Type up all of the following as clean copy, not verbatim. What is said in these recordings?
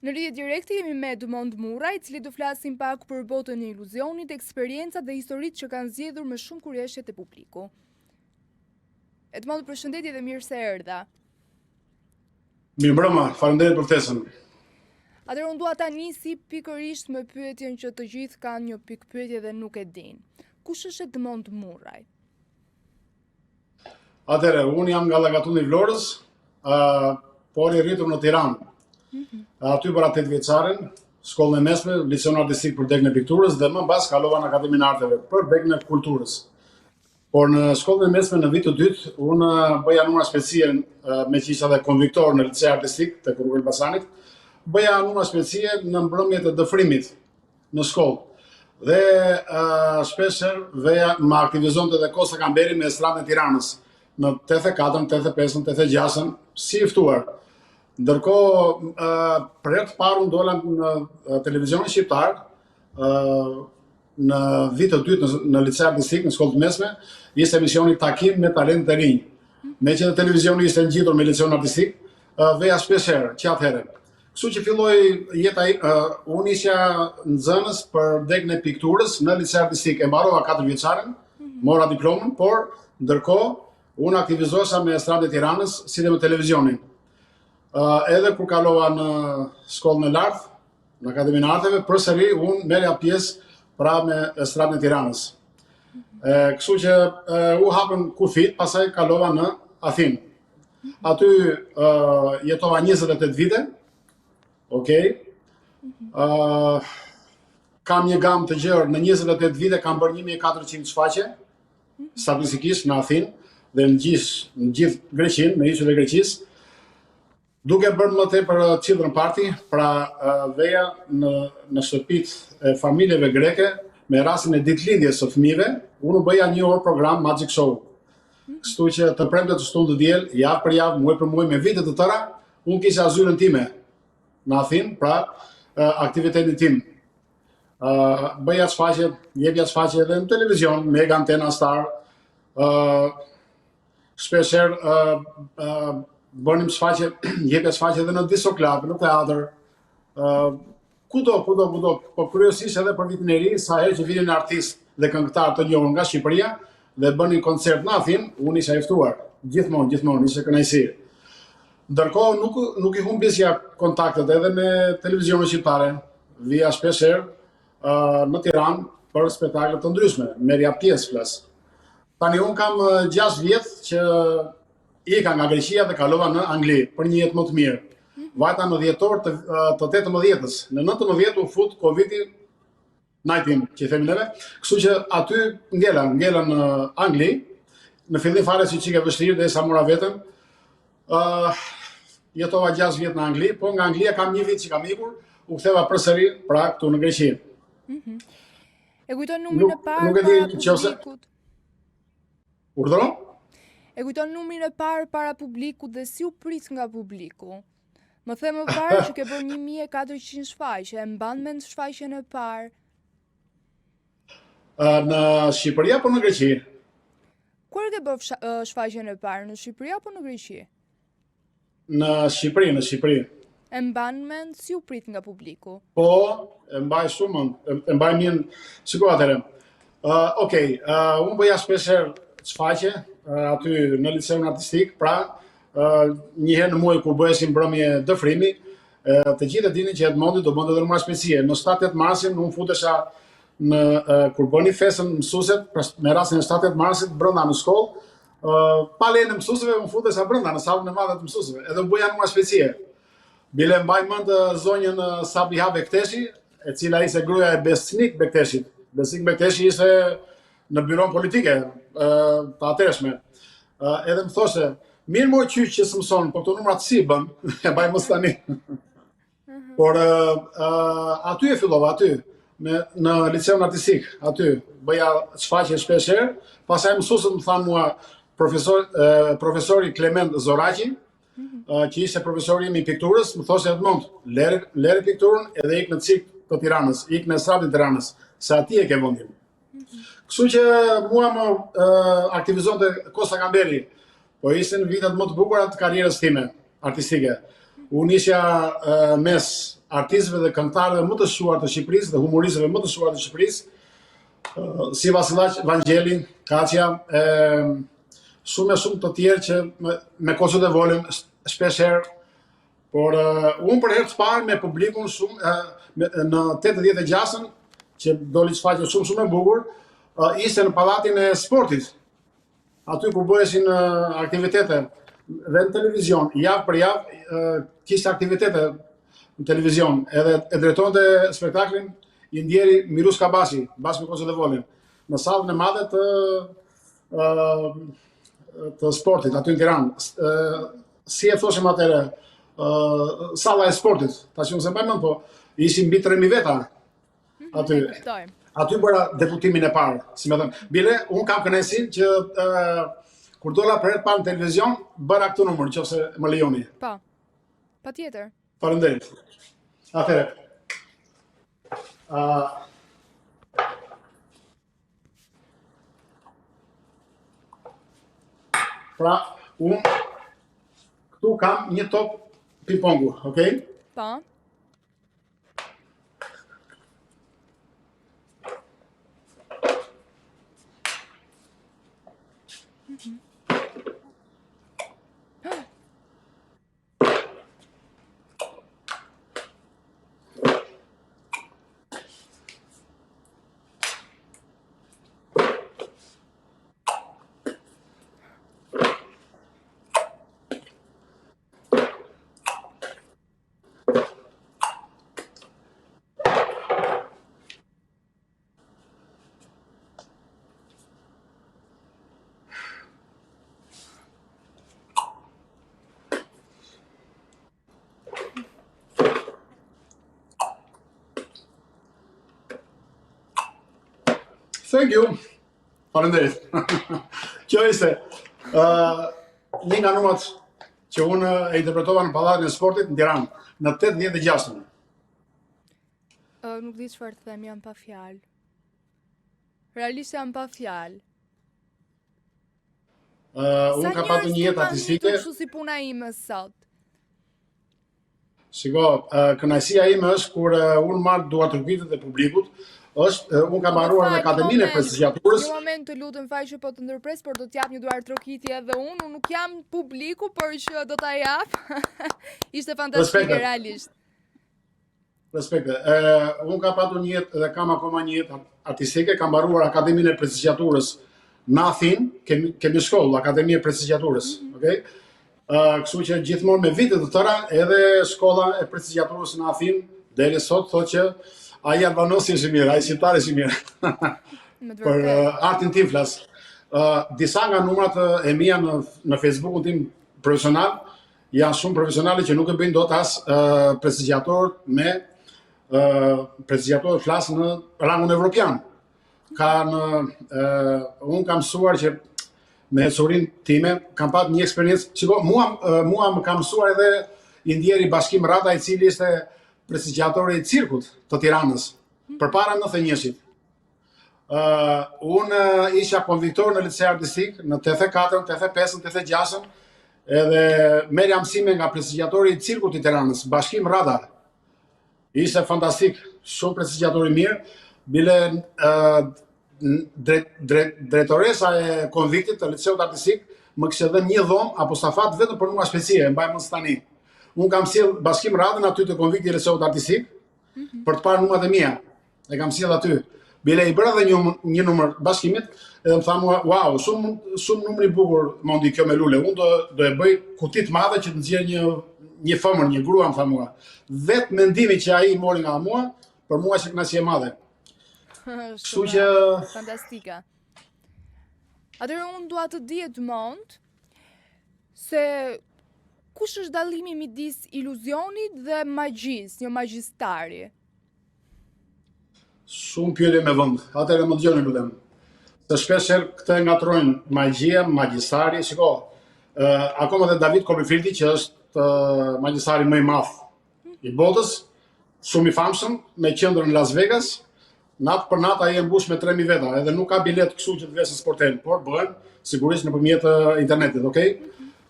Në lidhje direkte jemi me Edmond Murraj, i cili do flasim pak për botën e iluzionit, eksperiencat dhe historitë që kanë zgjedhur me shumë kureshtje te publiku. Edmond, përshëndetje dhe mirë se erdhe. Mirëmbrëma, faleminderit për ftesën. Atëherë unë dua ta nisi pikërisht me pyetjen që të gjithë kanë një pikëpyetje dhe nuk e dinë. Kush është Edmond Murraj? Atëherë, unë jam nga Llakatundi i Vlorës, uh, por i rritur në Tiranë. Mm -hmm. Aty bëra 8 vjeçaren, shkollën e mesme, liceun artistik për degën e pikturës dhe më mbas kalova në Akademinë e Arteve për degën e kulturës. Por në shkollën e mesme në vit të dytë, unë bëja numra specie meqë isha dhe konviktor në lice artistik te Rruga e Elbasanit, bëja numra specie në mbrëmjet e dëfrimit në shkollë. Dhe uh, shpeshherë veja më aktivizonte dhe Kosta Kamberi me estradën e Tiranës në 84, 85, 86, si i ftuar. Ndërkohë, uh, për herë të parë unë dola në televizionin shqiptar, uh, në vit të dytë në, në lice artistik, në shkollë të mesme, ishte emisioni Takim me talent të rinj. Meqë edhe televizioni ishte ngjitur me liceun artistik, uh, veja shpeshherë, që atëherë. Kështu që filloi jeta, uh, unë isha nxënës për degën e pikturës në lice artistik, e mbarova 4 vjeçaren, mhm. mora diplomën, por ndërkohë unë aktivizohesha me estradën e Tiranës, si dhe me televizionin. Uh, edhe kur kalova në shkollën e lartë, në Akademinë e Arteve, përsëri unë merrja pjesë pra me estradën e Tiranës. E, kështu që e, u hapën kufijtë, pastaj kalova në Athinë. Aty uh, jetova 28 vite. Okej. Okay. Uh, kam një gamë të gjerë, në 28 vite kam bërë 1400 shfaqje, statistikisht në Athinë dhe në gjithë në gjithë Greqinë, në ishujt e Greqisë. Duke bërë më tepër children party, pra veja në në shtëpitë e familjeve greke me rastin e ditëlindjes së fëmijëve, unë u bëja një orë program Magic Show. Kështu që të premte të shtunë të diel, javë për javë, muaj për muaj, me vite të tëra, unë kisha zyrën time në Athinë, pra aktivitetin tim. Uh, bëja shfaqje, jepja shfaqje edhe në televizion, Mega Antena Star, uh, Shpeshherë uh, uh, bënim shfaqje, jepja shfaqje edhe në disco club, në teatr, uh, kudo, kudo, kudo, po kryesisht edhe për vitin e ri, sa herë që vinin artistë dhe këngëtarë të njohur nga Shqipëria dhe bënin koncert në Athinë, unë isha i ftuar. Gjithmonë, gjithmonë, ishte kënaqësi. Ndërkohë nuk nuk i humbisja kontaktet edhe me televizionin shqiptare. Vija shpeshherë uh, në Tiranë për spektakle të ndryshme, merrja pjesë flas. Tani unë kam 6 vjet që ika nga Greqia dhe kalova në Angli për një jetë më të mirë. Mhm. Vajta në dhjetor të, të 18-ës. Në 19 u fut Covid-i 19, që i themi neve. Kështu që aty ngela, ngela në Angli. Në fillim fare si çikë e vështirë derisa mora veten. Ë uh, jetova 6 vjet në Angli, po nga Anglia kam një vit që kam ikur, u ktheva përsëri pra këtu në Greqi. Mm -hmm. E kujton numrin e parë nuk e di nëse Urdhëro? E kujton numrin e parë para publikut dhe si u prit nga publiku? Më the më parë që ke bërë 1400 shfaqje, e mban mend shfaqjen e parë? Në Shqipëri apo në Greqi? Kur e ke bërë shfaqjen e parë, në Shqipëri apo në Greqi? Në Shqipëri, në Shqipëri. E mban mend si u prit nga publiku? Po, e mbaj shumë mend, e mbaj mend. Shiko atëherë. Ë, uh, okay, uh, unë bëja shpeshherë shfaqje uh, aty në liceun artistik, pra uh, një herë në muaj kur bëheshin mbrëmje dëfrimi, uh, të gjithë e dinin që Edmondi do bënte edhe numra specie. Në 7-8 marsin unë futesha në uh, kur bënin festën mësueset, pra me rastin e 7-8 marsit brenda në shkollë, Uh, pa lejen e mësuesve, unë futesha brenda në sallën e madhe të mësuesve, edhe bëja numra specie. Bile mbaj mend zonjën Sabiha Bekteshi, e cila ishte gruaja e Besnik Bekteshit. Besnik Bekteshi ishte në byron politike të atëhershme. Edhe më thoshte, mirë moj qyq që s'mëson, po këto numrat si bën, e mbaj mend tani. Mhm. Por uh, aty e fillova, aty, me, në liceun artistik, aty, bëja shfaqje shpesh herë, pastaj mësuesit më thanë mua profesor, uh, profesori Klement Zoraqi, mm -hmm. uh, që ishte profesori im i pikturës, më thoshte Edmond, lere, lere pikturën edhe ik në cirk të Tiranës, ik në estradën e Tiranës, se aty e ke vendin. Kështu që mua më uh, aktivizonte Kosta Kamberi, po ishin vitet më të bukura të karrierës time artistike. Unë isha uh, mes artistëve dhe këngëtarëve më të shquar të Shqipërisë dhe humoristëve më të shquar të Shqipërisë, uh, si Vasillaq Vangjeli, Kaçja, e shumë e shumë të tjerë që me, me Koço Devollin shpesh herë Por uh, unë për herë të parë me publikun shumë uh, me, në 86-ën që doli shfaqje shumë shumë e bukur, uh, ishte në pallatin e sportit. Aty ku bëheshin uh, aktivitete dhe në televizion, javë për javë uh, kishte aktivitete në televizion, edhe e drejtonte spektaklin i ndjeri Mirush Kabashi, bashkë me Koço Devollin, në sallën e madhe të uh, të sportit aty në Tiranë. Uh, si e thoshim atëherë, uh, salla e sportit, tash unë s'e mbaj mend, po ishin mbi 3000 veta mhm, aty. Aty bëra debutimin e parë, si me thënë. Bile, unë kam kënaqësinë që uh, kur dola për herë të parë në televizion, bëra këtë numër, në qoftë se më lejoni. Po. Patjetër. Faleminderit. Atëherë. Uh, Pra, unë këtu kam një top ping-pongu, okay? Po. Mm -hmm. Thank you. Faleminderit. Kjo ishte ë uh, një nga numrat që unë e interpretova në Pallatin e Sportit në Tiranë në 86-ën. Uh, nuk di çfarë të them, jam pa fjalë. Realisht jam pa fjalë. Uh, unë kam patur një jetë artistike. Kështu si puna ime sot. Shiko, uh, kënaqësia ime është kur uh, unë marr duartrokitjet e publikut, është uh, unë kam mbaruar në Akademinë e Prestigjjaturës. Një moment të lutem fal që po të ndërpres, por do të jap një duartrokitje edhe unë, unë nuk jam publiku, por që do ta jap. Ishte fantastike realisht. Respekte. Ë, unë kam patur një jetë dhe kam akoma një jetë artistike, kam mbaruar Akademinë e Prestigjjaturës në Athinë, kemi kemi shkollë Akademia e Prestigjjaturës, mm -hmm. okay? Ë, kështu që gjithmonë me vite të tëra edhe shkolla e prestigjjaturës në Athinë deri sot thotë që ai Albanosi është i mirë, ai shqiptari është i mirë. Për uh, artin tim flas. Ë, uh, disa nga numrat e mia në në Facebookun tim profesional janë shumë profesionale që nuk e bëjnë dot as uh, prestigjjatorët me uh, prestigjjatorët flas në rangun evropian. Kanë uh, unë kam mësuar që me ecurinë time kam pat një eksperiencë, shiko, mua uh, mua më ka mësuar edhe i ndjeri Bashkim Rada i cili ishte prestigjjatori i cirkut të Tiranës përpara 91-shit. Uh, unë isha konviktor në lice artistik në 84, 85, 86, edhe merrja mësime nga prestigjjatori i cirkut i Tiranës, Bashkim Rada. Ishte fantastik, shumë prestigjjator i mirë, bile uh, drejt, drejt, drejtoresa e konviktit të liceut artistik më kishte dhënë një dhomë apostafat vetëm për numra shpejtësie, e mbaj mend tani. Unë kam sjell Bashkim Radën aty te konvikti i liceut artistik mm -hmm. për të parë numrat e mia. E kam sjell aty. Bile i bëra dhe një një numër Bashkimit, edhe më tha mua, wow, shumë shumë numër i bukur Mondi kjo me lule. Unë do do e bëj kuti të madhe që të nxjerr një një femër, një grua më tha mua. Vetë mendimi që ai mori nga mua, për mua është kënaqësi e madhe. Kështu që fantastike. Atëherë unë dua të di Edmond se kush është dallimi midis iluzionit dhe magjisë, një magjistari? Shumë pyetje me vend. Atëherë më dëgjoni lutem. Se shpesh herë këtë e ngatërrojnë magjia, magjistari, shiko. Ë uh, akoma dhe David Copperfield që është uh, magjistari më i madh i botës, shumë i famshëm me qendër në Las Vegas, natë për natë ai e mbush me 3000 veta, edhe nuk ka bilet kështu që të vesh në sportel, por bëhen sigurisht nëpërmjet internetit, okay?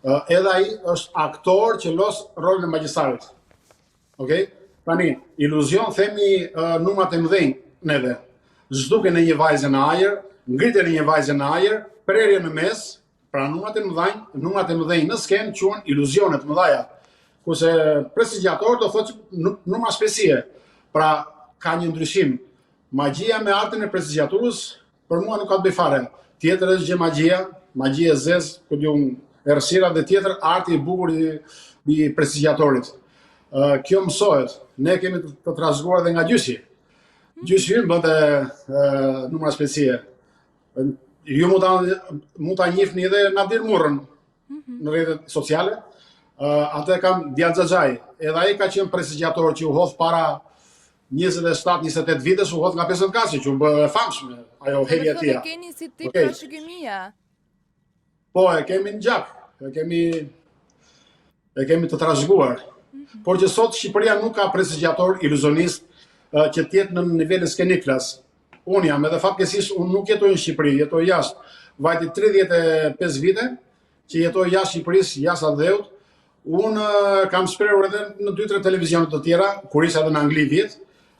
Edhe ai është aktor që los rolin e magjistarit. Okej? Tani, iluzion themi uh, numrat e mëdhenj neve. Zhdukjen e një vajze në ajër, ngritjen e një vajze në ajër, prerje në mes, pra numrat e mëdhenj, numrat e mëdhenj në skenë quhen iluzione të mëdha. Kurse prestigjator do thotë numra shpejtësie. Pra ka një ndryshim. Magjia me artin e prestigjaturës Për mua nuk ka të bëjë fare. Tjetër është gjë magjia, magjia e zezë, ku di unë errësira dhe tjetër arti i bukur i, i prestigjatorit. Uh, kjo mësohet. Ne kemi të, të trashëguar edhe nga gjyshi. Gjyshi ynë bënte uh, numra shpejtësie. Ju mund ta mund ta njihni edhe Nadir Murrën mhm. në rrjetet sociale. Uh, atë e kam djalë xhaxhai. Edhe ai ka qenë prestigjator që u hodh para 27, 28 vitesh u hodh nga 50 katëshi, që u bë e famshme, ajo hedhja e tij. E keni si tip okay. trashëgimia. Po, e kemi në gjak, e kemi e kemi të trashëguar. Mm -hmm. Por që sot Shqipëria nuk ka prestigjator iluzionist që të jetë në nivelin skenik flas. Unë jam edhe fatkeqësisht unë nuk jetoj në Shqipëri, jetoj jashtë. Vajti 35 vite që jetoj jashtë Shqipërisë, jashtë atdheut. Unë kam shprehur edhe në 2-3 televizione të tjera, kur isha edhe në Angli vjet,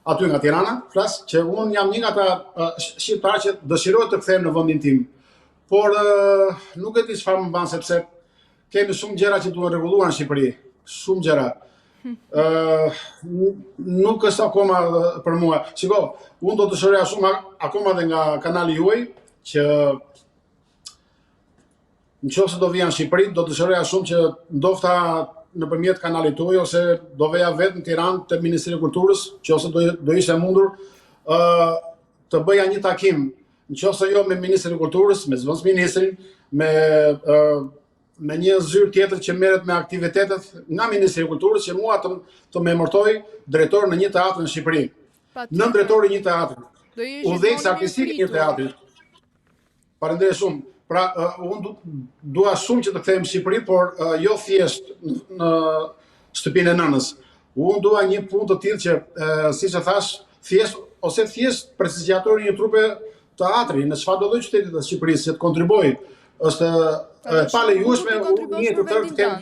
aty nga Tirana, flas që unë jam një nga ata shqiptarë që dëshiroj të kthehem në vendin tim. Por nuk e di çfarë më mban sepse kemi shumë gjëra që duhen rregulluar në Shqipëri, shumë gjëra. Ë nuk është akoma për mua. Shiko, unë do të dëshiroja shumë akoma dhe nga kanali juaj që Në qoftë se do vija në Shqipëri, do të dëshiroja shumë që ndofta nëpërmjet kanalit tuaj ose do veja vetë në Tiranë te Ministria e Kulturës, qoftë se do do ishte e mundur, ë uh, të bëja një takim, në qoftë se jo me Ministrin e Kulturës, me zëvendësministrin, me uh, me një zyrë tjetër që merret me aktivitetet nga Ministria e Kulturës që mua të të më emërtojë drejtor në një teatr në Shqipëri. Nëndrejtor i një teatri. Udhëheqës artistik i një teatri. Faleminderit shumë. Pra, uh, unë du, dua shumë që të kthehem në Shqipëri, por uh, jo thjesht në, në shtëpinë e nënës. Unë dua një punë të tillë që, uh, siç e thashë, thjesht ose thjesht prestigjator i një trupe teatri në çfarëdo lloj qyteti të Shqipërisë që të kontribuoj. Është e palejueshme një të tërë të kem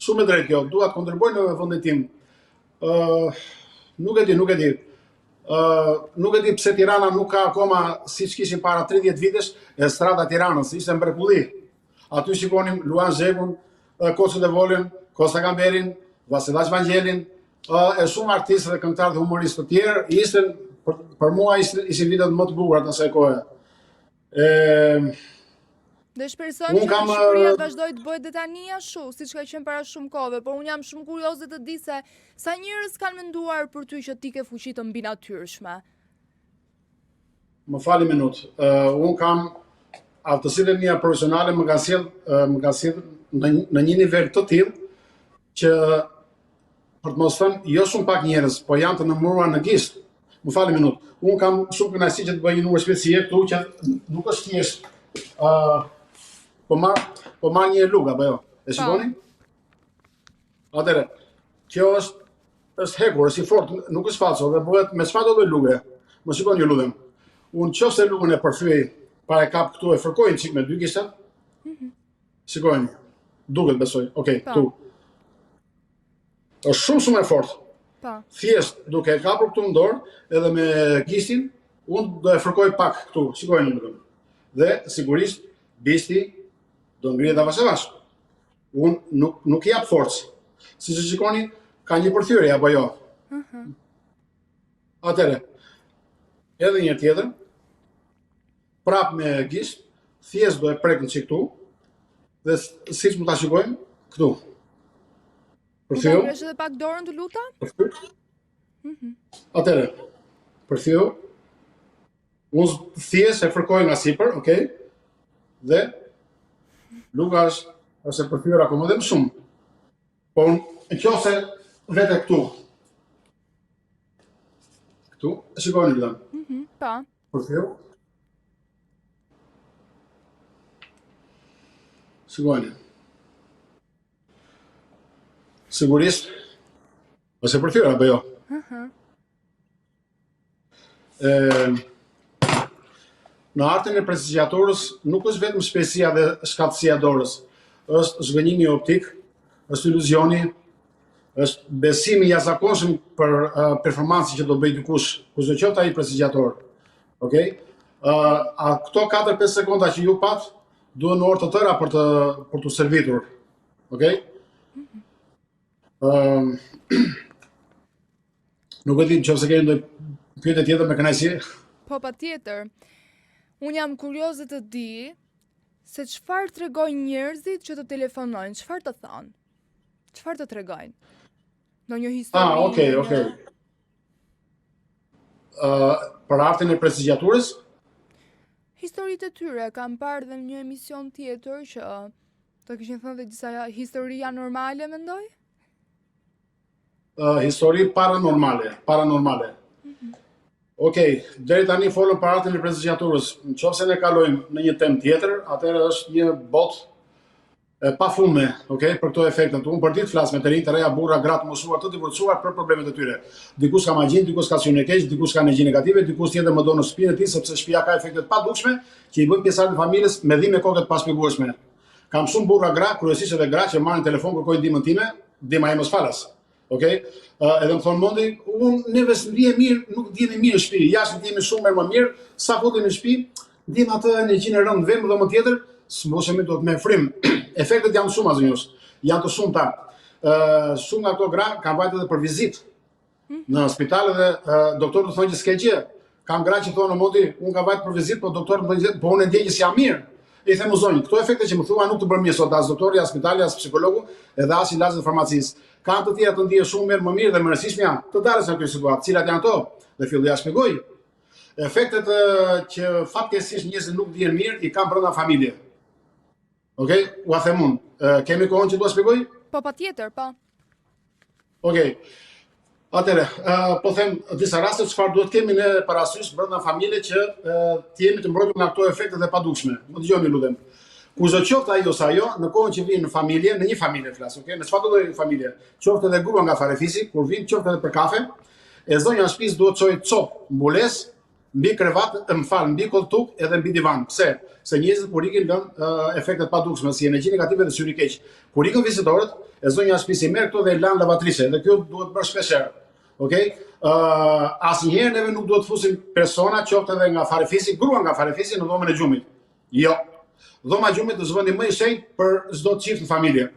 Shumë e drejtë kjo, dua të kontribuoj në vendin tim. Ë, uh, nuk e di, nuk e di. Ë, uh, nuk e di pse Tirana nuk ka akoma siç kishim para 30 vitesh estrada e Tiranës, ishte mrekulli. Aty shikonim Luan Zhegun, Koço Devollin, Kosta Kamberin, Vasillaq Vangjelin, e shumë artistë dhe këngëtarë dhe humoristë të tjerë, ishte për, për mua ishin, ishin vitet më të bukura të asaj kohe. E, Dhe shpresojmë që kam, Shqipëria të vazhdojë të bëhet dhe tani ashtu, siç ka qenë para shumë kohëve, por unë jam shumë kurioze të di se sa njerëz kanë menduar për ty që ti ke fuqi të mbinatyrshme. Më fal një minutë. Uh, unë kam aftësitë e mia profesionale më kanë sjellë uh, më kanë sjellë në, në një nivel të tillë që për të mos thënë jo shumë pak njerëz, po janë të numëruar në gisht. Më fal një minutë. Unë kam shumë kënaqësi që të bëj një numër shpejtësie këtu që nuk është thjesht ë uh, po marr po marr një lugë apo jo. E po. shikoni? Atëherë, kjo është është hekur, është i fortë, nuk është falso dhe bëhet me çfarëdo lloj luge. Më shikoni ju lutem. Unë qoftë se lugën e përthyej para e kap këtu e fërkoj një çik me dy gishta. Mm -hmm. Shikojeni. Duket besoj. Okej, okay, po. këtu. Është shumë shumë e fortë. Po. Thjesht duke e kapur këtu në dorë, edhe me gishtin, unë do e fërkoj pak këtu, shikojeni lutem. Dhe sigurisht bishti do ngrihet avash avash. Unë nuk nuk i jap forcë. Siç e shikoni, ka një përthyerje apo jo? Mhm. Mm Atëherë, edhe një tjetër. Prap me gisht, thjesht do e prek një çik këtu. Dhe siç mund ta shikojmë këtu. Përtheu. Mund ta ngresh edhe pak dorën të lutem? Përtheu. Mhm. Atëherë, përtheu. Unë thjesht e fërkoj nga sipër, okay? Dhe luga është është e përthyer akoma dhe më shumë. Po në qoftë se vete këtu. Këtu, e shikoni lutem. Mhm, po. Përtheu. Shikoni. Sigurisht, është e përthyer, apo jo? Uh -huh. e, në artin e prestigjaturës nuk është vetëm shpejtësia dhe shkathtësia e dorës. Është zhgënjimi optik, është iluzioni, është besimi i jashtëzakonshëm për uh, performancën që do bëjë dikush, kushdo qoftë ai prestigjator. Okej? Uh, a këto 4-5 sekonda që ju patë duhen orë të tëra për të për t'u servitur. Okej? Ëm Nuk e di nëse keni ndonjë pyetje tjetër me kënaqësi. Po patjetër. Unë jam kurioze të di se çfarë tregojnë njerëzit që të telefonojnë, çfarë të thonë? Çfarë të tregojnë? Ndonjë histori. Ah, okay, okay. Ë uh, për artin e prestigjaturës? Historitë e tyre kam parë dhe në një emision tjetër që të kishin thënë dhe disa histori anormale, mendoj? Uh, histori paranormale, paranormale. Mm -hmm. Ok, deri tani folëm për artin e prestigjaturës. Në qoftë se ne kalojmë në një temë tjetër, atëherë është një botë e pafundme, ok, për këto efekte. Unë për ditë flas me të rinj, të reja, burra, gra të moshuar, të divorcuar për problemet e tyre. Dikush ka magjinë, dikush ka syrin e keq, dikush ka energji negative, dikush tjetër më do në shtëpinë e tij sepse shtëpia ka efekte të padukshme që i bën pjesëtarët e familjes me dhimbje koke të pashpjegueshme. Kam shumë burra gra, kryesisht edhe gra që marrin telefon kërkojnë ndihmën time, ndihma ime është falas. Ok? Uh, edhe më thonë Mondi, unë neve s'ndihemi mirë, nuk ndihemi mirë në shtëpi, jashtë ndihemi shumë më mirë, sa futemi në shtëpi, ndihemi atë energjinë e rëndë, vemi dhomën tjetër, s'mbushemi dot me frymë. Efektet janë shumë zonjush, janë të shumta. Uh, shumë nga këto gra kanë vajtur edhe për vizitë mhm. në spital dhe uh, doktorët të thonë që s'ke gjë. Kam gra që thonë Mondi, unë kam vajtur për vizitë, po doktorët më thonë po unë ndjej që s'jam mirë. I them o zonjë, këto efekte që më thua nuk të bën mirë sot as doktori, as spitali, as psikologu, edhe as ilaçet e farmacisë. Ka të tjera të ndihesh shumë mirë, më mirë dhe më rëndësishmja, të dalësh nga kjo situatë. Cilat janë ato? Dhe filloj ja shpjegoj. Efektet që fatkeqësisht njerëzit nuk ndihen mirë i kanë brenda familje. Okej, okay? ua them unë. Kemi kohën që t'ua shpjegoj? Po patjetër, po. Okej. Okay. Atëherë, uh, po them disa raste çfarë duhet kemi ne parasysh brenda familje që uh, të jemi të mbrojtur nga këto efekte të padukshme. Më dëgjoni lutem. Kushdo qoftë ai ose ajo, në kohën që vijnë në familje, në një familje flas, okay? Në çfarëdo lloj familje, qoftë edhe grua nga farefisi, kur vijnë qoftë edhe për kafe, e zonja e shtëpisë duhet të çojë copë mbulesë mbi krevat, më fal, mbi kolltuk edhe mbi divan. Pse? Se njerëzit kur ikin lënë uh, efekte të padukshme si energji negative dhe syri keq. Kur ikën vizitorët, e zonja e shtëpisë i merr këto dhe i lan lavatriçe, dhe kjo duhet bërë shpesh herë. Okej? Okay? Uh, asnjëherë neve nuk duhet të fusim persona qoftë edhe nga farefisi, grua nga farefisi në dhomën e gjumit. Jo. Dhoma e gjumit është vendi më i shenjtë për çdo çift në familje.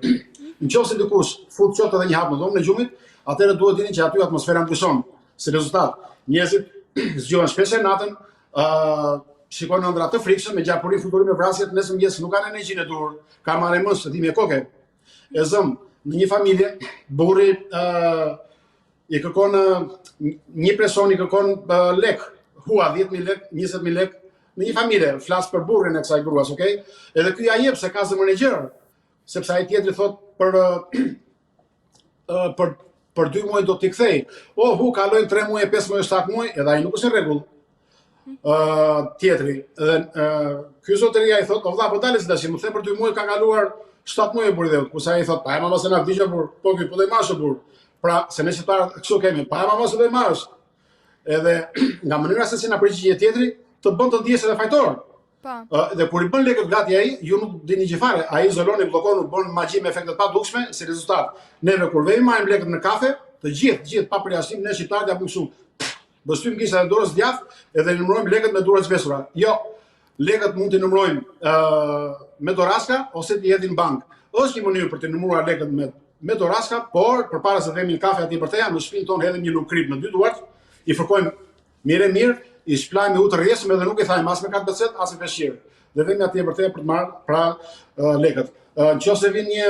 Në qoftë se dikush fut qoftë edhe një hap në dhomën e gjumit, atëherë duhet dini që aty atmosfera ndryshon. Si rezultat, njerëzit zgjohen shpesh natën, ë uh, shikojnë ëndrra të frikshme me gjarpërinj, fluturime, vrasje, nesër në mëngjes nuk kanë energjinë e duhur, kanë marrë mos dhimbje koke. E zëm, në një familje burri ë uh, i kërkon një person i kërkon uh, lek, hua 10000 lek, 20000 lek në një familje, flas për burrin e kësaj gruas, okay? Edhe ky ja jep se ka zemrën e gjerë, sepse ai tjetri thot për uh, për për 2 muaj do t'i kthej. Oh, hu kalojnë 3 muaj, 5 muaj, 7 muaj, edhe ai nuk është në rregull. Ë uh, tjetri, edhe uh, ky zotëria i thot, "O vlla, po dale se tash, më the për 2 muaj ka kaluar 7 muaj burri dheut." Kurse ai thot, "Pa e mama se na vdiq burr." Po ky po do i marrësh burr. Pra, se ne shqiptarët kështu kemi, pa e mama se do i marrësh. Edhe nga mënyra se si na përgjigjet tjetri, të bën të ndihesh edhe fajtor. Po. Dhe kur i bën lekët gati ai, ju nuk dini gjë fare. Ai izolon, i bllokon, u bën magji me efekte të padukshme, si rezultat. Neve kur vemi marrim lekët në kafe, të gjithë, të gjithë pa përjashtim, ne shqiptarët ja bëjmë kështu. Pështyjmë gishtat e dorës djathtë edhe numërojmë lekët me duar të zhveshura. Jo, lekët mund t'i numërojmë uh, me doraska ose t'i hedhim në bankë. Është një mënyrë për të numëruar lekët me me doraska, por përpara se të vemi në kafe atje për teja, në shtëpinë tonë hedhim një lugë kripë në dy duart, i fërkojmë mirë e mirë, i shplajmë me ujë të rrjedhshëm edhe nuk i thajmë as me katë pecetë, as me peshqir. Dhe vemi atje për teja për të marrë pra uh, lekët. Uh, në qoftë se vjen një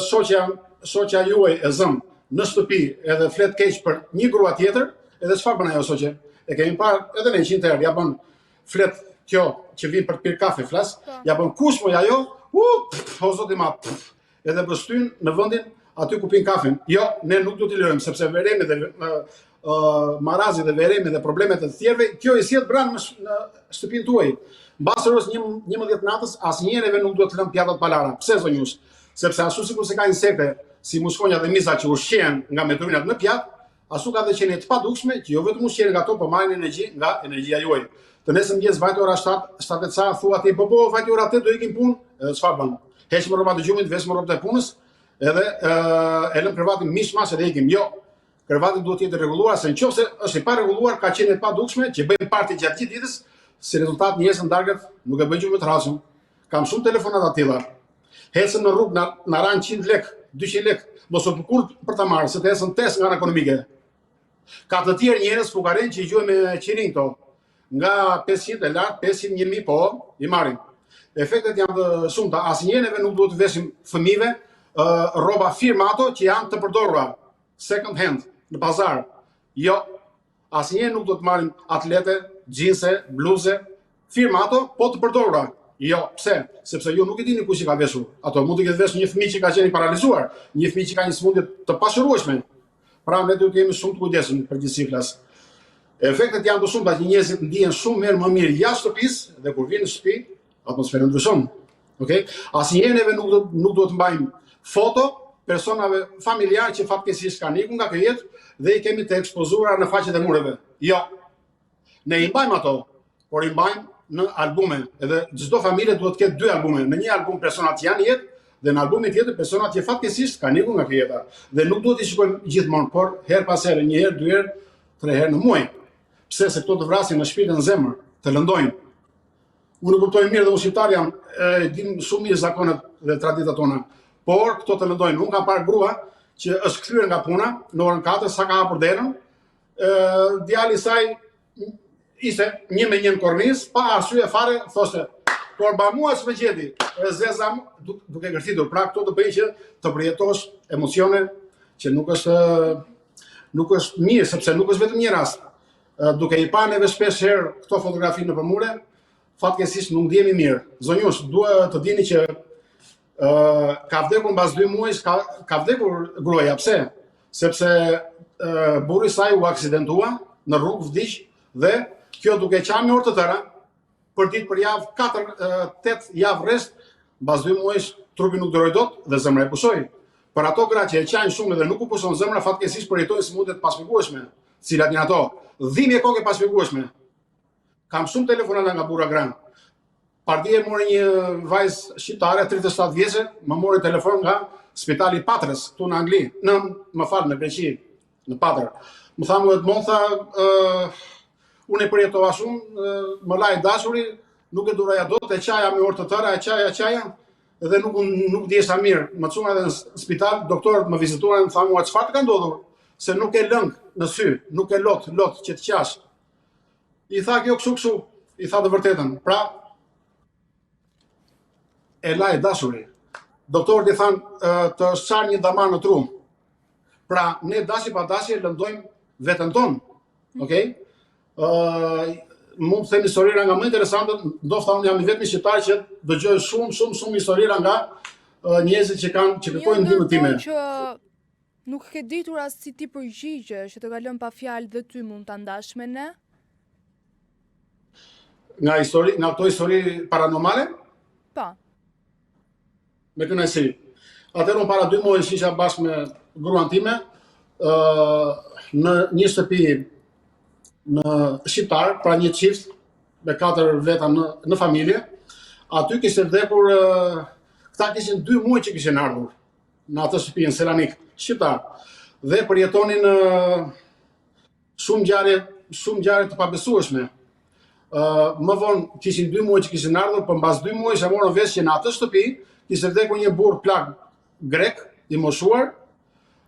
shoqja, shoqja juaj e zëm në shtëpi edhe flet keq për një grua tjetër, edhe çfarë bën ajo shoqe? E kemi parë edhe ne 100 herë, ja bën flet kjo që vjen për të pirë kafe flas, po. ja bën kush moj ajo? U, o zoti ma. Edhe pështyn në vendin aty ku pin kafen. Jo, ne nuk do t'i lejojmë sepse veremi dhe uh, marazi dhe veremi dhe problemet e të tjerëve, kjo i sjell brenda në, në shtëpinë tuaj. Mbas orës 11 natës asnjëherë neve nuk duhet të lëmë pjatat pa lara. Pse zonjush? Sepse ashtu sikurse ka insekte si mushkonja dhe miza që ushqehen nga mbeturinat në pjatë, ashtu ka dhe qenie të padukshme që jo vetëm ushqehen nga to, por marrin energji nga energjia juaj. Të nesër mëngjes vajti ora 7, 7 e ca, thua ti, po po, vajti ora 8, do ikim punë, edhe çfarë bën? Heqim rrobat e gjumit, veshim rrobat e punës, edhe e lëmë krevatin mishmash edhe ikim. Jo, krevati duhet të jetë i rregulluar, se nëse është i parregulluar, ka qenie të padukshme që bëjnë parti gjatë gjithë ditës, si rezultat njerëzit në darkët nuk e bëjnë gjumë të rehatshëm. Kam shumë telefonata të tilla. Ecëm në rrugë na, na ranë 100 lek, 200 lek, mos u përkul për ta marrë, se të ecën test nga ana ekonomike. Ka të tjerë njerëz fukarenj që i gjuajmë me qirinj këto. Nga 500 e lart, 500, 1000, po, i marrin. Efektet janë të shumta. Asnjëherë neve nuk duhet të veshim fëmijëve uh, rroba firmato që janë të përdorura second hand në pazar. Jo, asnjëherë nuk duhet të marrim atlete, xhinse, bluze, firmato, po të përdorura. Jo, pse? Sepse ju nuk e dini kush i ka veshur. Ato mund të ketë veshur një fëmijë që ka qenë i paralizuar, një fëmijë që ka një sëmundje të pashërueshme. Pra ne duhet të jemi shumë të kujdesshëm në përgjithësi flas. Efektet janë të shumta që njerëzit ndihen shumë herë më mirë jashtë shtëpisë dhe kur vijnë në shtëpi, atmosfera ndryshon. Okej? Okay? Asnjëherë neve nuk do nuk duhet të mbajmë foto personave familjarë që fatkeqësisht kanë ikur nga kjo jetë dhe i kemi të ekspozuara në faqet e mureve. Jo. Ne i mbajmë ato, por i mbajmë në albume. Edhe çdo familje duhet të ketë dy albume. Në një album personat që janë në jetë dhe në albumin tjetër personat që fatkeqësisht kanë ikur nga kjo jeta. Dhe nuk duhet t'i shikojmë gjithmonë, por herë pas here, një herë, dy herë, tre herë në muaj. Pse se këto të vrasin në shpirt e në zemër, të lëndojnë. Unë e kuptoj mirë dhe unë shqiptar jam, e dim shumë mirë zakonet dhe traditat tona. Por këto të lëndojnë. Unë kam parë grua që është kthyer nga puna në orën 4 sa ka hapur derën, ë djali i saj ishte një me një në kornizë, pa arsye fare, thoshte, Korba mua ç'më gjeti, e zeza duke gërthitur. Pra këto të bëjnë që të përjetosh emocione që nuk është nuk është mirë sepse nuk është vetëm një rast. Duke i pa neve shpesh herë këto fotografi nëpër mure, fatkeqësisht nuk ndihemi mirë. Zonjush, dua të dini që ë ka vdekur mbas dy muajsh, ka ka vdekur gruaja. Pse? Sepse ë burri i saj u aksidentua në rrugë vdiq dhe kjo duke qarë me orë të tëra, për ditë për javë, 4 8 javë rresht, mbas dy muajsh trupi nuk duroi dot dhe zemra e pushoi. Për ato gra që e qajnë shumë dhe nuk u pushon zemra, fatkeqësisht përjetojnë sëmundje të pashpjegueshme. Cilat janë ato? Dhimbje koke e pashpjegueshme. Kam shumë telefonata nga burra gra. Pardje mori një vajzë shqiptare, 37 vjeçe, më mori telefon nga spitali i Patrës, këtu në Angli, në më fal në Greqi, në Patër. Më tha mua Edmond tha, uh, unë e përjetova shumë, uh, më la i dashuri, nuk e duroja dot, e qaja me orë të tëra, e qaja, qaja, dhe nuk nuk ndihesha mirë. Më çuan edhe në spital, doktorët më vizituan dhe më thanë mua çfarë të ka ndodhur, se nuk ke lëng në sy, nuk ke lot, lot që të qash. I tha kjo kështu kështu, i tha të vërtetën. Pra e la i dashuri. Doktorët i thanë të është çarë një damar në tru. Pra ne dashje pa dashje lëndojmë veten tonë. Mm. Okej? Okay? Ë uh, mund të them historira nga më interesantet, ndoshta unë jam i vetmi shqiptar që dëgjoj shumë shumë shumë historira nga uh, njerëzit që kanë që kërkojnë ndihmën time. Që nuk ke ditur as si t'i përgjigjesh, që të ka lënë pa fjalë dhe ty mund ta ndash me ne? Nga histori, nga këto histori paranormale? Po. Me kënaqësi. Atëherë unë para dy muajsh isha bashkë me gruan time, ë në një shtëpi në shqiptar, pra një çift me katër veta në në familje. Aty kishte vdekur këta kishin dy muaj që kishin ardhur në atë shtëpi në Selanik, shqiptar. Dhe përjetonin shumë ngjarje, shumë ngjarje të pabesueshme. Ë uh, më vonë kishin dy muaj që kishin ardhur, por mbas dy muajsh e morën vesh që në atë shtëpi kishte vdekur një burrë plak grek i moshuar,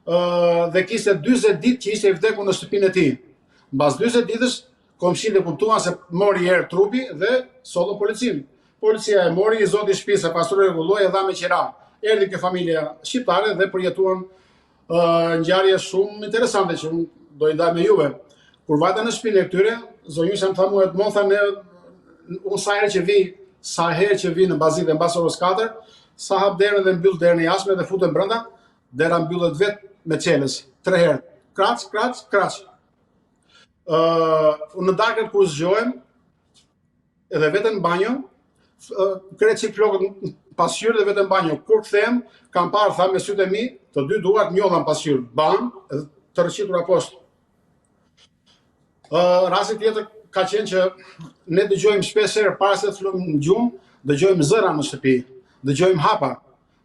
ë uh, dhe kishte 40 ditë që ishte i vdekur në shtëpinë e tij. Mbas 40 ditësh komshinjtë e kuptuan se mori erë trupi dhe sollën policinë. Policia e mori, i zoti i shtëpisë e pastroi rregulloi e dha me qira. Erdhi kjo familja shqiptare dhe përjetuan ngjarje shumë interesante që unë do i ndaj me juve. Kur vajta në shtëpinë e këtyre, zonjusha më tha mua, Edmond tha ne unë sa herë që vi, sa herë që vi në mbasdite mbas orës 4, sa hap derën dhe mbyll derën e jashtme dhe futem brenda, dera mbyllet vet me çelës, tre herë. Krac, krac, krac. Ë, uh, në darkë kur zgjohem, edhe vete në banjo, kreh çik flokët në pasqyrë dhe vete në banjo. Kur kthehem, kam parë tha me sytë e mi, të dy duart njolla në pasqyrë, bam, edhe të rrëshqitura poshtë. Ë uh, rasti tjetër ka qenë që ne dëgjojmë shpesh herë para se të flemë në gjumë, dëgjojmë zëra në shtëpi, dëgjojmë hapa.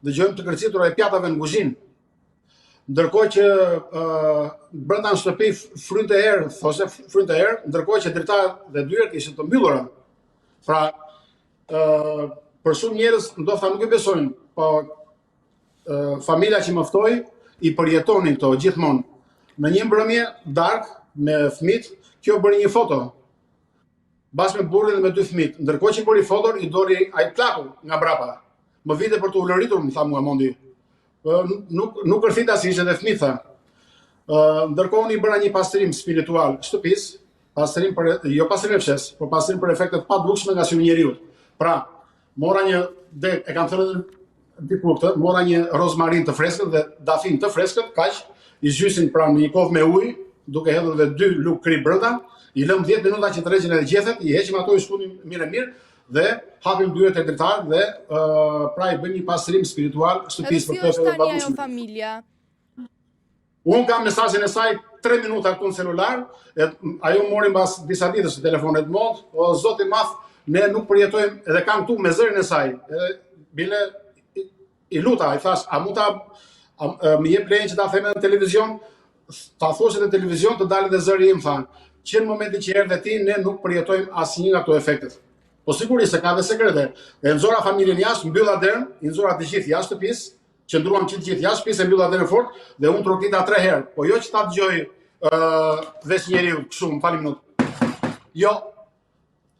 Dëgjojmë të kërcitura e pjatave në kuzhinë. Ndërkohë që uh, brenda në shtëpi frynte erë, thoshte frynte erë, ndërkohë që dritaret dhe dyert ishin të mbyllura. Pra, uh, për shumë njerëz ndoshta nuk e besojnë, po uh, familja që më ftoi i përjetonin këto gjithmonë. Në një mbrëmje darkë me fëmijët, kjo bëri një foto bashkë me burrin dhe me dy fëmijët. Ndërkohë që bëri foton, i doli ai plaku nga mbrapa. Më vinte për të ulëritur, më tha mua Mondi. Po nuk nuk kërthita se ishin edhe fëmijët tha. Ë ndërkohë unë i bëra një pastrim spiritual shtëpisë, pastrim për jo pastrim e fshesë, por pastrim për efekte të padukshme nga syri i njeriut. Pra, mora një dhe e kam thënë edhe diku këtë, mora një rozmarinë të freskët dhe dafinë të freskët, kaq, i zhysim pra në një kovë me ujë, duke hedhur dhe dy lugë kripë brenda, i lëmë 10 minuta që të regjen edhe gjethet, i heqim ato i shkundim mirë e mirë dhe hapim dyert e dritaret dhe uh, pra i bëjmë një pastrim spiritual shtëpisë për të tani ajo familja. Unë kam mesazhin e saj 3 minuta këtu në celular, e ajo mori mbas disa ditësh në telefonet Mond, o zot i madh, ne nuk përjetojmë edhe kam këtu me zërin e saj. Edhe bile i, i luta, i thash, a mund ta a, a, më jep lejen që ta them edhe në televizion? Ta thuash edhe në televizion të dalë edhe zëri im, tha. Që në momentin që erdhe ti, ne nuk përjetojmë asnjë nga këto efektet. Po sigurisht se ka dhe sekrete. E nxora familjen jashtë, mbylla derën, i nxora të gjithë jashtë shtëpisë, Qëndruam që të gjithë jashtë shtëpisë, e mbylla derën fort dhe unë trokita tre herë. Po jo që ta dëgjoj ë uh, veç njeriu kështu, më falni minutë. Jo.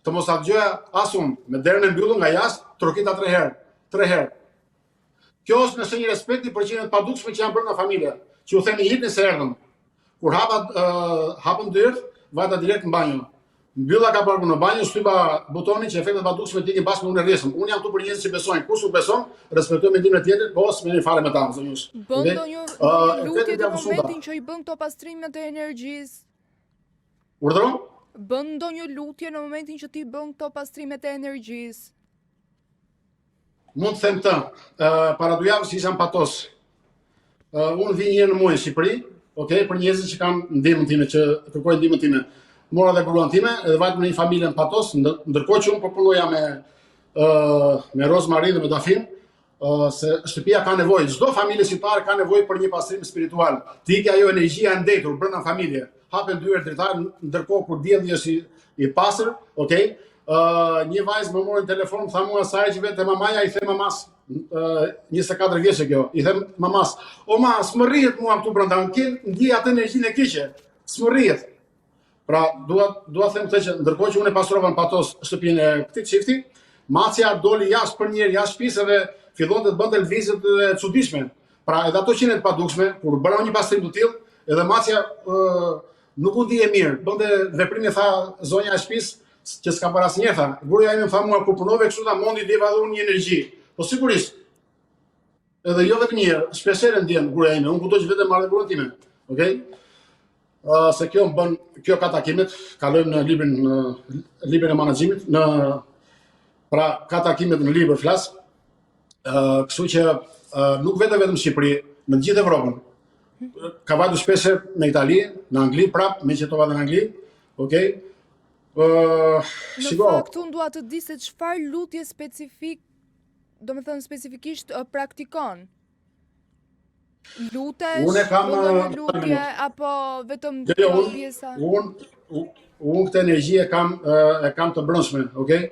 Të mos ta dëgjoja as unë, me derën e mbyllur nga jashtë, trokita tre herë, tre herë. Kjo është në shenjë respekti për qeniet e padukshme që janë brenda familje, që u themi hipni se erdhëm. Kur hapa uh, hapën dyert, vajta direkt në banjo. Mbylla kapakun në banjo, shtypa butonin që efektet e padukshme të ikin bashkë me unë rrjesëm. Unë jam këtu për njerëz që besojnë. Kush nuk beson, respektoj mendimin e tjetrit, po s'merrem fare me ta, zonjus. Bën ndonjë uh, lutje në momentin që i bën këto pastrimet e energjisë. Urdhëro? Bën ndonjë lutje në momentin që ti bën këto pastrimet e energjisë. Mund të them këtë, uh, para dy javësh isha në Patos. Uh, unë vij një herë në muaj në Shqipëri, okay, për njerëzit që kanë ndihmën time, që kërkojnë ndihmën time. Mora dhe gruan time edhe vajtëm në një familje në Patos, ndërkohë që unë po punoja me uh, me rozmarinë dhe me dafinë, uh, se shtëpia ka nevojë, çdo familje shqiptare ka nevojë për një pastrim spiritual. Të ikë ajo energjia e ndejtur brenda familje. Hapen dyert dritaret ndërkohë kur dielli është i, i pastër, okay? Uh, një vajzë më mori në telefon, tha mua sa herë që vjen te mamaja, i them mamas, uh, 24 vjeçe kjo, i them mamas, o ma, s'më rrihet mua këtu brenda, ndiej atë energjinë e keqe, s'më rrihet. Pra, dua dua të them këtë që ndërkohë që unë e pastrova në Patos shtëpinë e këtij çifti, macja doli jashtë për një herë jashtë shtëpisë dhe fillonte të bënte lëvizje të çuditshme. Pra, edhe ato qenie të padukshme, kur bëra një pastrim të tillë, edhe macja ë nuk u ndie mirë, bënte veprime tha zonja e shtëpisë që s'ka parë asnjëherë tha. Gruaja ime më tha mua kur punove kështu tha Mondi ndjeva edhe unë një energji. Po sigurisht. Edhe jo vetëm një herë, shpesh herë ndjen gruaja ime. Unë kudo që vete marr gruan time. Okej? Okay? Uh, se kjo më bën, kjo ka takimet, kalojmë në librin në librin e menaxhimit, në pra ka takimet në libër flas. Ë, uh, kështu që uh, nuk vete vetëm në Shqipëri, në të gjithë Evropën. Kam vajtur shpesh në Itali, në Angli prap, meqë jetova dhe në Angli. Okej. Okay? Uh, në fakt, unë dua të di se çfarë lutje specifik, domethënë specifikisht uh, praktikon. Lutesh, unë kam një lutje apo vetëm jo, jo, unë, pjesa? Unë unë këtë energji e kam e kam të brendshme, okay?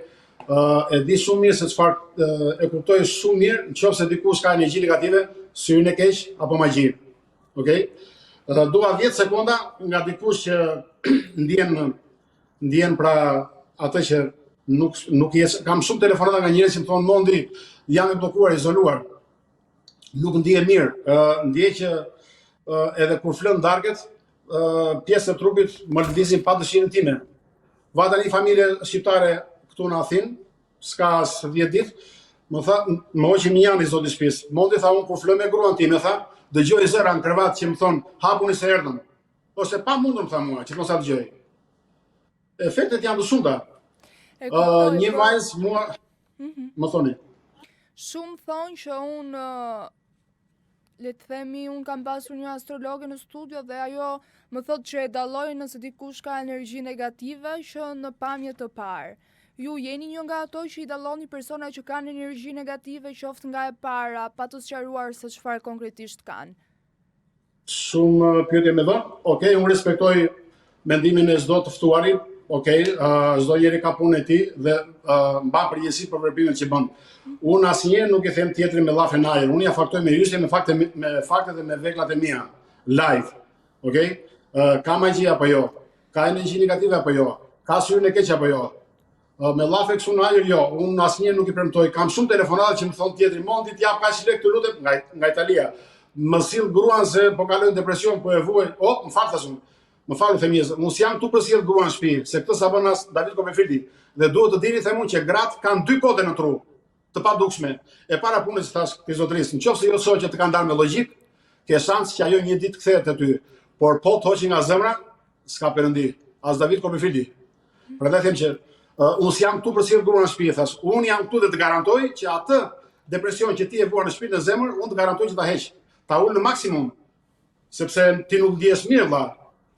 Uh, e di shumë mirë se çfarë e kuptoj shumë mirë, në qoftë se dikush ka energji negative, syrin e keq apo magji. Okej? Okay? Dua 10 sekonda nga dikush që ndjen ndjen pra atë që nuk nuk jes kam shumë telefonata nga njerëz që më thonë Mondi, jam i bllokuar, izoluar. Nuk ndihem mirë. Ë uh, ndjej që uh, edhe kur fle darkët, uh, pjesë e trupit më lëvizin pa dëshirën time. Vajta në një familje shqiptare këtu në Athinë, s'ka as 10 ditë, më tha, më hoqi mënjanë i zoti i shtëpisë. Mondi tha unë kur fle me gruan time, tha, dëgjoj zëra në krevat që më thon, hapuni se erdhëm. Ose pa mundur më tha mua, që të mos ta dëgjoj. Efektet janë të shumta. E uh, një po. vajzë mua mm -hmm. më thoni. Shumë thonë që unë le të themi, unë kam pasur një astrologe në studio dhe ajo më thotë që e dalloj nëse dikush ka energji negative që në pamje të parë. Ju jeni një nga ato që i dalloni persona që kanë energji negative qoftë nga e para, pa të sqaruar se çfarë konkretisht kanë. Shumë pyetje me dhënë. Okej, unë respektoj mendimin e çdo të ftuari. Okej, çdo njeri ka punën e tij dhe uh, mban përgjegjësi për veprimet që bën. Unë asnjëherë nuk i them tjetrit me llafe në ajër. Unë ia faktoj me yshtje, me fakte me fakte dhe me veglat e mia live. Okej? Uh, ka magji apo jo? Ka energji negative apo jo? Ka syrin e keq apo jo? Me llafe kështu në ajër jo, unë asnjëherë nuk i premtoj. Kam shumë telefonata që më thon tjetri, Mondi të jap kaq lekë të lutem nga nga Italia. Më sill gruan se po kaloj në depresion, po e vuaj. O, më fal thashë unë. Më fal them njerëz, unë s'jam këtu për sjell gruan në shtëpi, se këtë s'e bën as David Copperfieldi. Dhe duhet të dini them unë që gratë kanë dy kode në tru të padukshme. E para punës thash këtij zotërisë, në qoftë se jo shoqja të ka ndarë me logjik, ke shans që ajo një ditë kthehet te ty. Por po të hoqi nga zemra, s'ka perëndi, as David Copperfieldi. Prandaj them që uh, unë s'jam këtu për sjell gruan në shtëpi, thash. Unë jam këtu dhe të garantoj që atë depresion që ti e vuan në shtëpi në zemër, unë të garantoj që ta heq. Ta ul në maksimum. Sepse ti nuk ndihesh mirë vlla.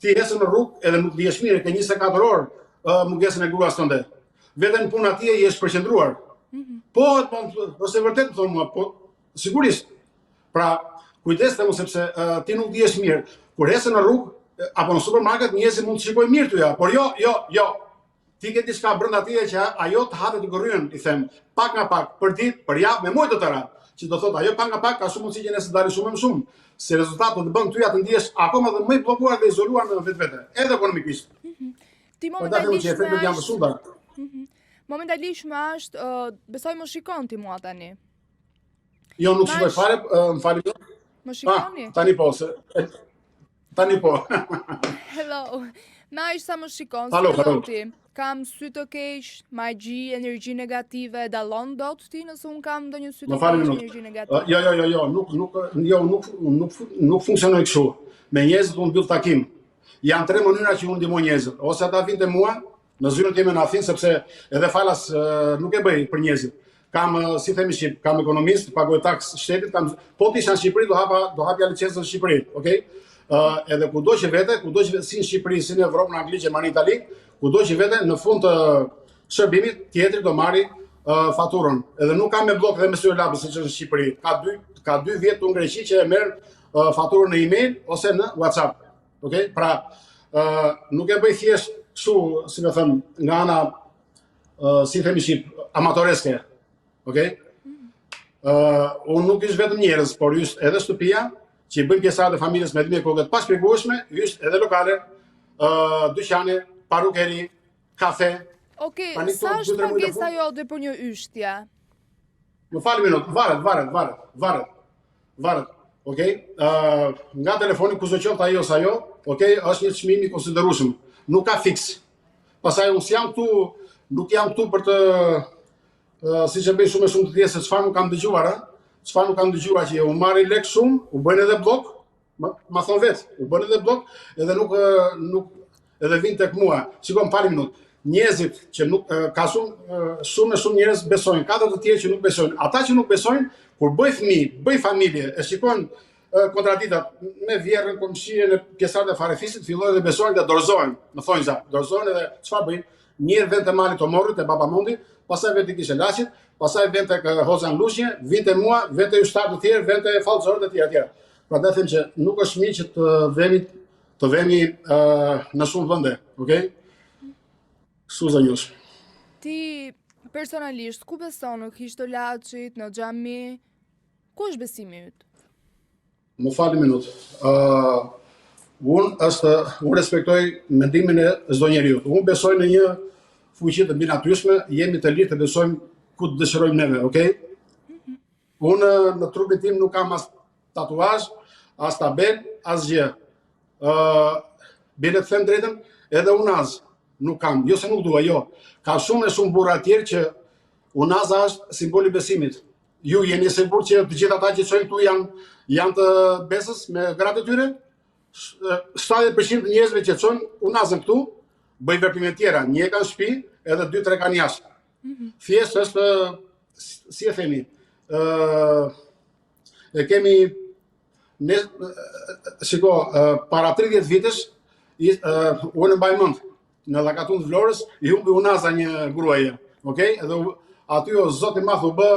Ti ecën në rrugë edhe nuk ndihesh mirë, ke 24 orë uh, mungesën e gruas tënde. Vetëm në punë atje je shpërqendruar. Mm -hmm. Po, po, është e vërtetë thonë mua, po sigurisht. Pra, kujdes them sepse uh, ti nuk ndihesh mirë. Kur ecën në rrugë apo në supermarket, njerëzit mund të shikojnë mirë ty, por jo, jo, jo. Ti ke diçka brenda teje që ajo të ha dhe të gërryen, i them, pak nga pak, për ditë, për javë, me muaj të tëra. Që do thotë ajo pak nga pak ka shumë mundësi që nesër dalë shumë më shumë. Si rezultat do të bën ty atë ndihesh akoma dhe më i bllokuar dhe izoluar në vetvete, edhe ekonomikisht. Mm -hmm. Ti momentalisht që efektet janë të shumta. Mm -hmm. Momentalisht më është, uh, besoj më shikon ti mua tani. Jo, nuk shikoj fare, më falni. Më shikoni? Ah, tani po, se tani po. Hello. Me aq sa më shikon, si hello, ti? Kam sy të keq, magji, energji negative, dallon dot ti nëse un kam ndonjë sy të keq, energji negative? Jo, jo, jo, jo, nuk nuk jo, nuk nuk nuk funksionoj kështu. Me njerëzit unë mbyll takim. Janë tre mënyra që unë ndihmoj njerëzit. Ose ata vijnë te mua, në zyrën time në Athinë sepse edhe falas nuk e bëj për njerëzit. Kam si themi shqip, kam ekonomist, paguaj taks shtetit, kam po të isha në Shqipëri do hapa do hapja licencën në Shqipëri, okay? Uh, edhe kudo që vete, kudo që si në Shqipëri, si në Evropë, në Angli, Gjermani, Itali, kudo që vete në fund të shërbimit tjetri do marri uh, faturën. Edhe nuk ka me bllok dhe me stilolaps siç është në Shqipëri. Ka dy ka dy vjet në Greqi që e merr uh, faturën në email ose në WhatsApp. Ok, pra, uh, nuk e bëj thjesht kështu, si me thënë, nga ana, uh, si themi shqip, amatoreske, ok? Uh, unë nuk jysh vetëm njerëz, por jysh edhe shtëpia, që i bëjnë pjesëtarët e familjes me dhimbje koke të pashpjegueshme, jysh edhe lokale, uh, dyqane, parukeri, kafe. Ok, sa është pagesa jote për një yshtje? Më fal minut, varet, varet, varet, varet. Varet. Okej. Okay? Uh, nga telefoni kushdo qoftë ai ose ajo, okej, okay, është një çmim i konsiderueshëm. Nuk ka fiks. Pastaj unë s'jam këtu, nuk jam këtu për të uh, siç e bëjnë shumë e shumë të tjerë se çfarë nuk kam dëgjuar, ë? Çfarë nuk kam dëgjuar që u marrin lek shumë, u bëjnë edhe bllok, ma, ma thon vet, u bëjnë edhe bllok, edhe nuk nuk edhe vijnë tek mua. Shiko, më fal minut. Njerëzit që nuk ka shumë shumë e shumë njerëz besojnë, ka të tjerë që nuk besojnë. Ata që nuk besojnë, kur bëj fëmijë, bëj familje, e shikojnë kontraditat me vjehrrën, komshinë e pjesëtarët e farefisit, fillojnë dhe besojnë dhe dorëzohen. Në thonjza, dorëzohen edhe çfarë bëjnë? Një herë vjen te Mali Tomorrit, te Baba Mondi, pastaj vjen te Kishë e Laçit, pastaj vjen tek Hoxha në Lushnjë, vjen te mua, vjen te yshtari të tjerë, vjen te fallxhorët e tjerë e tjerë. Prandaj them që nuk është mirë që të vemi të vemi uh, në shumë vende, okay? Suza News. Ti personalisht ku beson në Kishë të Laçit, në xhami? Ku është besimi yt? Më fal një minut. Ë uh, unë është unë respektoj mendimin e çdo njeriu. Unë besoj në një fuqi të mbinatyrshme, jemi të lirë të besojmë ku të dëshirojmë neve, okay? Mm -hmm. Unë në trupin tim nuk kam as tatuazh, as tabel, asgjë. Ë, uh, bile të them drejtën, edhe unaz nuk kam, jo se nuk dua, jo. Ka shumë e shumë burra të tjerë që unaza është simboli i besimit. Ju jeni e sigurt që të gjithë ata që çojnë këtu janë janë të besës me gratë e tyre? 70% të njerëzve që çojnë unazën këtu bëjnë veprime të tjera, një e kanë në shtëpi, edhe dy tre kanë jashtë. Mm -hmm. Thjesht është si e themi, ë e kemi ne shiko, para 30 vitesh i, unë mbaj mend në Llakatund të Vlorës i humbi unaza një gruaje. Okej? Edhe u, aty o zot i madh u bë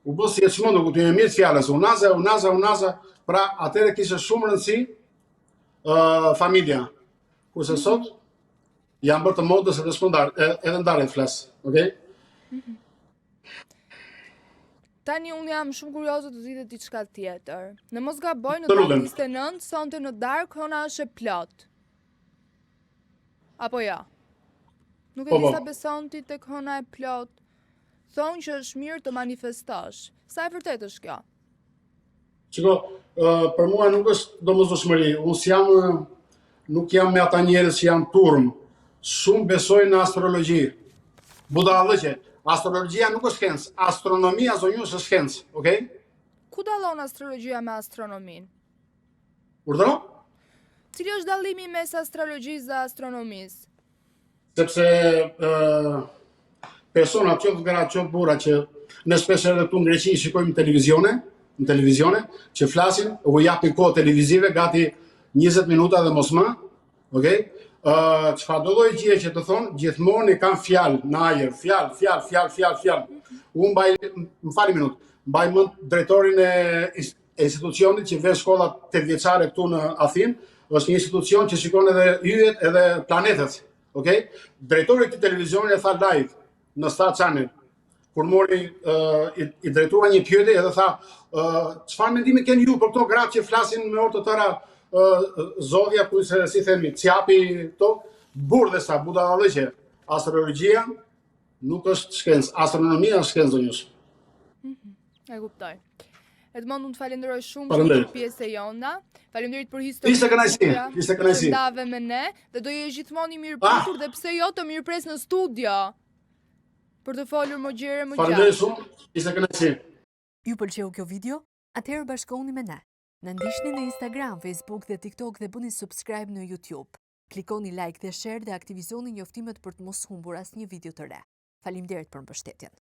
u bë si e çmendur ku ti e mirë fjalës, unaza, unaza, unaza. Pra, atëherë kishte shumë rëndësi ë uh, familja. Kurse mhm. sot janë bërë të modës edhe s'po ndar, edhe ndarjet flas, okay? Mhm. Tani unë jam shumë kurioze të di dhe diçka tjetër. Në mos gaboj në datën 29, sonte në darkë, hëna është e plotë. Apo ja? Nuk e po, di po. sa beson ti tek hëna e plotë. Thonë që është mirë të manifestosh. Sa e vërtetë është kjo? Shiko, uh, për mua nuk është domosdoshmëri. Unë s'jam nuk jam me ata njerëz që janë turmë. Shumë besoj në astrologji. Budallëqe. Astrologjia nuk është shkencë. Astronomia zonjush është shkencë, okay? Ku dallon astrologjia me astronominë? Urdhëro? Cili është dallimi mes astrologjisë dhe astronomisë? Sepse ë uh, personat qoftë gra, qoftë burra që ne shpesh edhe këtu në Greqi i shikojmë në televizione, në televizione që flasin, u japin kohë televizive gati 20 minuta dhe mos më, okay? Ë uh, çfarëdo lloj gjëje që të thonë, gjithmonë i kanë fjalë në ajër, fjalë, fjalë, fjalë, fjalë, fjalë. Unë mbaj, më fal një minutë, mbaj mend drejtorin e e institucionit që vë shkollat tetëvjeçare këtu në Athinë, është një institucion që shikon edhe yjet edhe planetet. Okej? Drejtori i këtij televizioni e tha live në Star Channel kur mori uh, i, i drejtua një pyetje edhe tha, çfarë mendimi keni ju për këto gratë që flasin me orë të tëra uh, zodja, ku se si themi, cjapi këto, burdhe sa budallallëqe. Astrologjia Nuk është shkencë, astronomia është shkencë zonjush. Mm -hmm. E kuptoj. Edmond, unë të falenderoj shumë që ishe pjesë e jona. Faleminderit për historinë. Ishte kënaqësi, ishte kënaqësi. Ndave me ne dhe do jesh gjithmonë i mirëpritur ah. dhe pse jo të mirëpres në studio për të folur më gjerë më gjatë. Faleminderit shumë, ishte kënaqësi. Ju pëlqeu kjo video? Atëherë bashkohuni me ne. Na ndiqni në Instagram, Facebook dhe TikTok dhe bëni subscribe në YouTube. Klikoni like dhe share dhe aktivizoni njoftimet për të mos humbur asnjë video të re. Faleminderit për mbështetjen.